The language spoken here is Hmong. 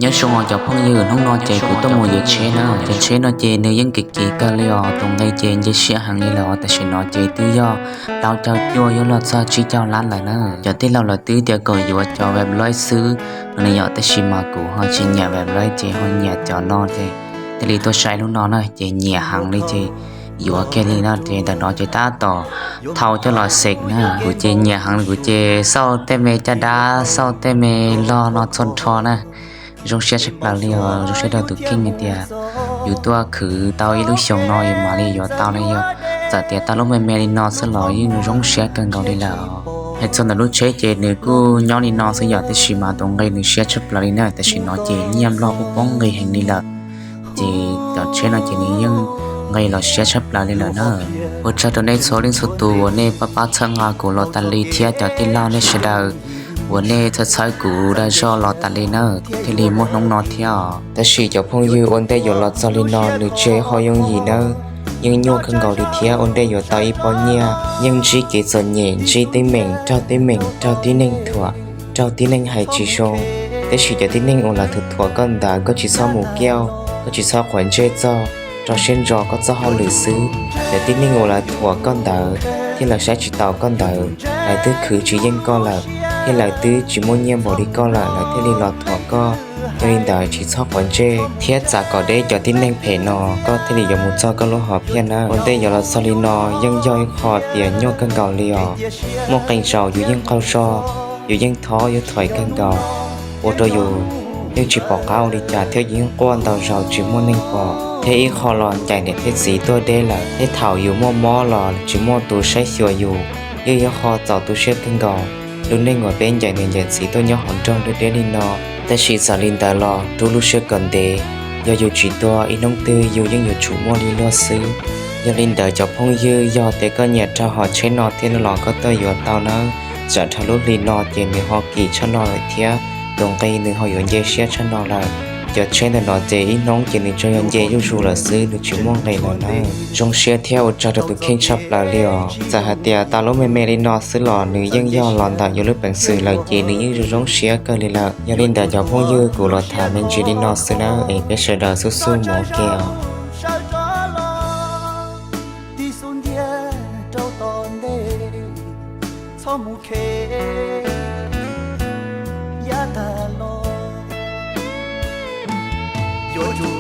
Nyob zoo os cov phooj ywg, hnub no ces kuv tuaj mus yuav tsheb na. Cov tsheb no ces nws yeej kim kim kawg li os, tus nqi ces nce siab heev li lawm os. Tam sim no ces twb yog plaub caug cuaj yuav luag txog tsib caug lab lawm na. Cov tij laug lawv twb tias kom yuav cov Vabloiv xwb no ne yom, tab sis mas kuv ho tsis nyiam Vabloiv ces ho nyiam cov no ces thiaj li tuaj saib lub no na, ces nyiam heev li ces yuav kiag li no. Ces ntawm no ces tab tom thau coj los xeem na. Kuv ces nyiam heev li, kuv ces xauj tej me caj dab, xauj tej me log no txhua nrho na. Zoo siab tshaj plaws li os, zoo siab rau tus kheej hais tias yus tuaj khwv tau ib lub xyoo no yus mam li yuav tau ne yom. Txawm tias tau lub me me li no xwb los yeej zoo siab kawg nkaus li lawm. Hais txog ntawm lub tsheb ces nws kuj nyob li no xwb yom, tab sis mas tus nqi nws siab tshaj plaws li na. Tam sim no ces nyiaj nplog kuj poob nqi heev li lawm, ces cov tsheb no ces nws yeej nqi los siab tshaj plaws li lawm na. Ua tsaug rau nej txhua leej txhua tus uas nej pab pab txhawb nqa kuv los tas li thiab cov tij laug nej sawv daws uas nej txhawb txhawb kuv dag zog los tas li na, kuv thiaj li muaj hnub no thiab os. Tab sis cov phooj ywg, ua ntej yuav los txog li no nws tsis yog ib qho yooj yim nawb, yeej nyuaj kawg nkaus li thiab. Ua ntej yuav tau ib pob nyiaj yeej ntsib kev txom nyem, ntsib teeb meem, raug teeb meem, raug tib neeg thuam, raug tib neeg hais tsis zoo. Tab sis cov tib neeg uas lawv thuam thuam koj ntawd koj tsis txhob mus kiag, koj tsis txhob quav ntsej txog, rau siab ntso koj txoj hauj lwm xwb. Cov tib neeg uas lawv thuam koj ntawd thiab lawv saib tsis taus koj ntawd, lawv twb khwv tsis yeej koj lawm, thiab lawv twb tsis muaj nyiaj npaum li koj lawm, lawv thiaj li los thuam koj. Yog li ntawd tsis txhob quav ntsej thiab txav kom deb cov tib neeg phem no, koj thiaj li yuav mus txog koj lub hom phiaj nawb. Ua ntej yuav los txog li no yeej yog ib qho tias nyuaj kawg nkaus li os. Muaj qee zaus yus yeej qaug zog, yus yeej thov yus thuam kawg nkaus, ua rau yus yeej tsis pom qab ua li cas thiab yus yeej quaj ntau zaus tsis muaj neeg pom. Thiab ib qho los ncaim niam thiab txiv tuaj deb lawm, thiab thaum yus muaj mob los tsis muaj tus saib xyuas yus, yeej yog qho txaus tu siab kawg nkaus. Lub neej uas peb ncaim niam ncaim txiv tuaj nyob hauv nroog deb deb li no, tab sis txawm li ntawd los rub lub siab kom ntev, yog yus tsis tuag ib hnub twg yus yeej yuav tsum muaj li luag xwb. Yog li ntawd cov phooj ywg, yog tias koj nyiam rau hom tsheb no thiab no los koj tuaj yuav tau nawb. Tsam dhau lub hli no ces nws ho kim tshaj no lawm thiab tus nqi nws ho yuav nce siab tshaj no lawm. Cov tsheb ntawm no ces ib hnub ces nws tsuas yog nce zuj zus lawm xwb, nws tsis muaj nqis lawm nawb. Zoo siab thiab ua tsaug rau tus kheej tshaj plaws li os. Txawm hais tias tau lub me me li no xwb los nws yeej yog los ntawm yus lub peev xwm lawm ces nws yeej zoo zoo siab kawg li lawm. Yog li ntawd cov phooj ywg, kuv los tham me ntsis li no xwb nawb, es peb sawv daws xub xub mus ua ke os. Tib xub ntiag rau tom ntej, txhob mus khe yav tag los. Yuav tsum